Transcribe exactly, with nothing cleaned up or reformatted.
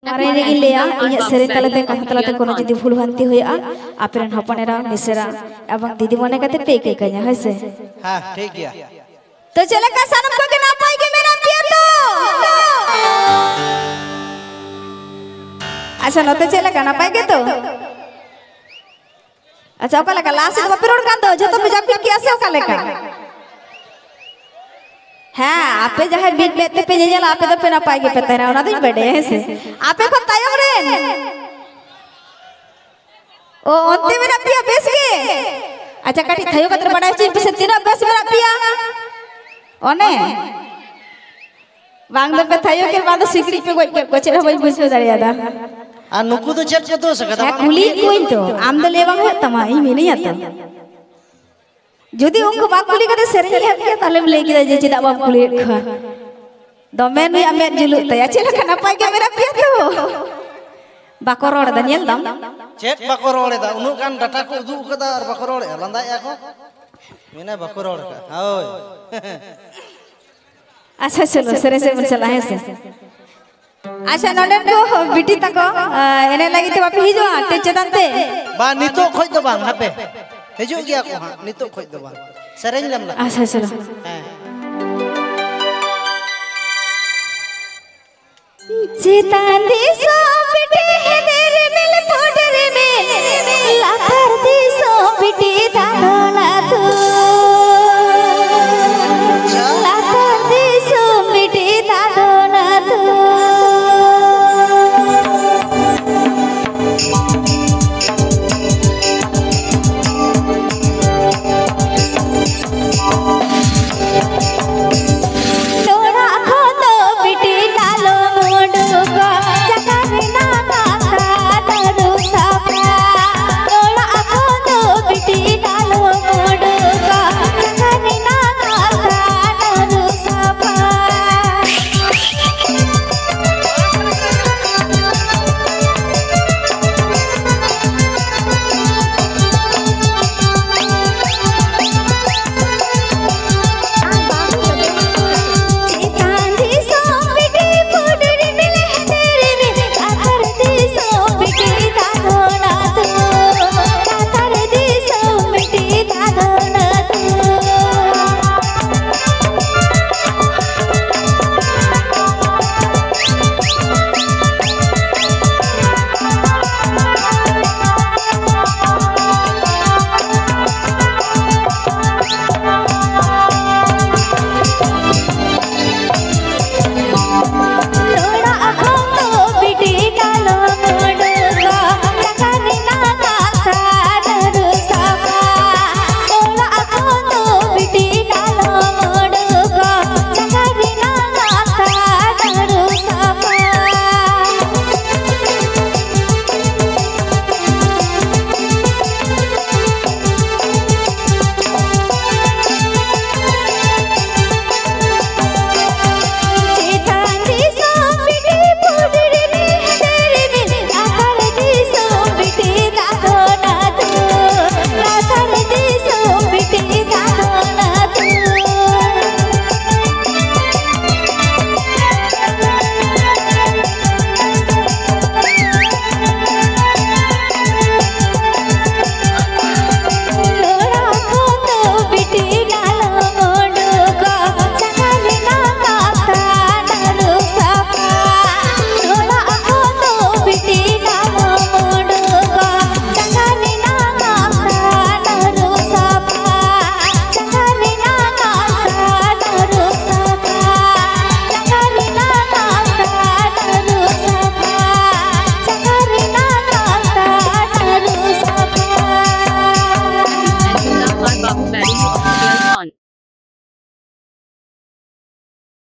ᱢᱟᱨᱟᱝ ᱨᱮᱜᱮᱧ ᱞᱟᱹᱭᱟ, ᱤᱧᱟᱹᱜ ᱥᱮᱨᱮᱧ ᱛᱟᱞᱟᱛᱮ, ᱠᱟᱛᱷᱟ ᱛᱟᱞᱟᱛᱮ ᱠᱳᱱᱳ ᱡᱩᱫᱤ ᱵᱷᱩᱞ ᱵᱷᱨᱟᱱᱛᱤ ᱦᱩᱭᱩᱜᱼᱟ, ᱟᱯᱮ ᱨᱮᱱ ᱦᱚᱯᱚᱱ ᱮᱨᱟ, ᱢᱤᱥᱮᱨᱟ ᱮᱵᱚᱝ ᱫᱤᱫᱤ ᱢᱚᱱᱮ ᱠᱟᱛᱮ ᱯᱮ ᱤᱠᱟᱹ ᱠᱟᱹᱧᱟ, ᱦᱳᱭ ᱥᱮ? ᱦᱮᱸ, ᱴᱷᱤᱠ ᱜᱮᱭᱟ᱾ ᱛᱚ ᱪᱮᱫ ᱞᱮᱠᱟ, ᱥᱟᱱᱟᱢ ᱠᱚᱜᱮ ᱱᱟᱯᱟᱭ ᱜᱮ ᱢᱮᱱᱟᱜ ᱯᱮᱭᱟ ᱛᱚ? ᱟᱪᱪᱷᱟ, ᱱᱚᱛᱮ ᱪᱮᱫ ᱞᱮᱠᱟ, ᱱᱟᱯᱟᱭ ᱜᱮᱛᱚ? ᱟᱪᱪᱷᱟ, ᱚᱠᱟ ᱞᱮᱠᱟ? ᱞᱟᱦᱟ ᱥᱮᱫ ᱫᱚ ᱵᱟᱯᱮ ᱨᱚᱲ ᱠᱟᱱ ᱫᱚ? ᱡᱷᱚᱛᱚ ᱯᱮ ᱡᱟᱹᱯᱤᱫ ᱠᱮᱜᱼᱟ ᱥᱮ ᱚᱠᱟ ᱞᱮᱠᱟ? ᱦᱮᱸ, ᱟᱯᱮ ᱡᱟᱦᱟᱸᱭ ᱢᱤᱫ ᱢᱮᱫ ᱛᱮᱯᱮ ᱧᱮᱧᱮᱞᱟ, ᱟᱯᱮ ᱫᱚᱯᱮ ᱱᱟᱯᱟᱭ ᱜᱮᱯᱮ ᱛᱟᱦᱮᱱᱟ, ᱚᱱᱟ ᱫᱚᱧ ᱵᱟᱰᱟᱭᱟ, ᱦᱮᱸ ᱥᱮ? ᱟᱯᱮ ᱠᱷᱚᱱ ᱛᱟᱭᱚᱢ ᱨᱮᱱ? ᱚ, ᱚᱱᱛᱮ ᱢᱮᱱᱟᱜ ᱯᱮᱭᱟ, ᱵᱮᱥ ᱜᱮ? ᱟᱪᱪᱷᱟ, ᱠᱟᱹᱴᱤᱡ ᱛᱷᱟᱭᱚ ᱠᱟᱛᱮ ᱵᱟᱰᱟᱭ ᱦᱚᱪᱚᱧ ᱯᱮᱥᱮ, ᱛᱤᱱᱟᱹᱜ ᱵᱮᱥ ᱢᱮᱱᱟᱜ ᱯᱮᱭᱟ? ᱚᱱᱮ ᱵᱟᱝ ᱫᱚᱯᱮ ᱛᱷᱟᱭᱚ ᱠᱮᱫ, ᱵᱟᱝ ᱫᱚ ᱥᱤᱠᱲᱤᱡ ᱯᱮ ᱜᱚᱡ ᱠᱮᱫ ᱠᱚᱣᱟ, ᱪᱮᱫ ᱦᱚᱸ ᱵᱟᱹᱧ ᱵᱩᱡᱷᱟᱹᱣ ᱫᱟᱲᱮᱭᱟᱫᱟ᱾ ᱟᱨ ᱱᱩᱠᱩ ᱫᱚ ᱪᱮᱫ ᱠᱚ ᱫᱳᱥ ᱟᱠᱟᱫᱟ? ᱦᱮᱸ, ᱠᱩᱞᱤᱭᱮᱫ ᱠᱚᱣᱟᱧ ᱛᱚ, ᱟᱢ ᱫᱚ ᱞᱟᱹᱭ ᱵᱟᱝ ᱦᱩᱭᱩᱜ ᱛᱟᱢᱟ, ᱤᱧ ᱢᱤᱱᱟᱹᱧᱟ ᱛᱚ᱾ ᱡᱩᱫᱤ ᱩᱱᱠᱩ ᱵᱟᱝ ᱠᱩᱞᱤ ᱠᱟᱛᱮ ᱥᱮᱨᱮᱧ ᱮᱦᱚᱵ ᱠᱮᱭᱟ, ᱛᱟᱦᱞᱮᱢ ᱞᱟᱹᱭ ᱠᱮᱫᱟ ᱡᱮ ᱪᱮᱫᱟᱜ ᱵᱟᱢ ᱠᱩᱞᱤᱭᱮᱫ ᱠᱚᱣᱟ᱾ ᱫᱚᱢᱮ ᱱᱩᱭᱟᱜ ᱢᱮᱫ ᱡᱩᱞᱩᱜ ᱛᱟᱭᱟ᱾ ᱪᱮᱫ ᱞᱮᱠᱟ, ᱱᱟᱯᱟᱭ ᱜᱮ ᱢᱮᱱᱟᱜ ᱯᱮᱭᱟ ᱛᱚ? ᱵᱟᱠᱚ ᱨᱚᱲ ᱮᱫᱟ, ᱧᱮᱞ ᱫᱟᱢ? ᱪᱮᱫ ᱵᱟᱠᱚ ᱨᱚᱲ ᱮᱫᱟ? ᱩᱱᱟᱹᱜ ᱜᱟᱱ ᱰᱟᱴᱟ ᱠᱚ ᱩᱫᱩᱜ ᱟᱠᱟᱫᱟ ᱟᱨ ᱵᱟᱠᱚ ᱨᱚᱲᱮᱫᱼᱟ, ᱞᱟᱸᱫᱟᱭᱮᱫᱼᱟ ᱠᱚ᱾ ᱢᱮᱱᱟ ᱵᱟᱠᱚ ᱨᱚᱲ ᱮᱫᱟ᱾ ᱦᱳᱭ᱾ ᱟᱪᱪᱷᱟ, ᱪᱚᱞᱚ, ᱥᱮᱨᱮᱧ ᱥᱮᱫ ᱵᱚᱱ ᱪᱟᱞᱟᱜᱼᱟ, ᱦᱮᱸ ᱥᱮ? ᱟᱪᱪᱷᱟ, ᱱᱚᱰᱮᱱ ᱠᱚ ᱵᱤᱴᱤ ᱛᱟᱠᱚ, ᱟ, ᱮᱱᱮᱡ ᱞᱟᱹᱜᱤᱫ ᱛᱮ ᱵᱟᱯᱮ ᱦᱤᱡᱩᱜᱼᱟ ᱥᱴᱮᱡ ᱪᱮᱛᱟᱱ ᱛᱮ? ᱵᱟ, ᱱᱤᱛᱚᱜ ᱠᱷᱚᱡ ᱫᱚ ᱵᱟᱝ, ᱦᱟᱯᱮ᱾ ᱦᱤᱡᱩᱜ ᱜᱮᱭᱟ ᱠᱚ ᱦᱟᱸᱜ, ᱱᱤᱛᱚᱜ ᱠᱷᱚᱡ ᱫᱚ ᱵᱟᱝ᱾ ᱥᱮᱨᱮᱧ ᱞᱮᱢ ᱞᱟᱦᱟ᱾ ᱟᱪᱪᱷᱟ, ᱪᱚᱞᱚ᱾ ᱦᱮᱸ᱾ ᱪᱮᱛᱟᱱ ᱫᱤᱥᱚᱢ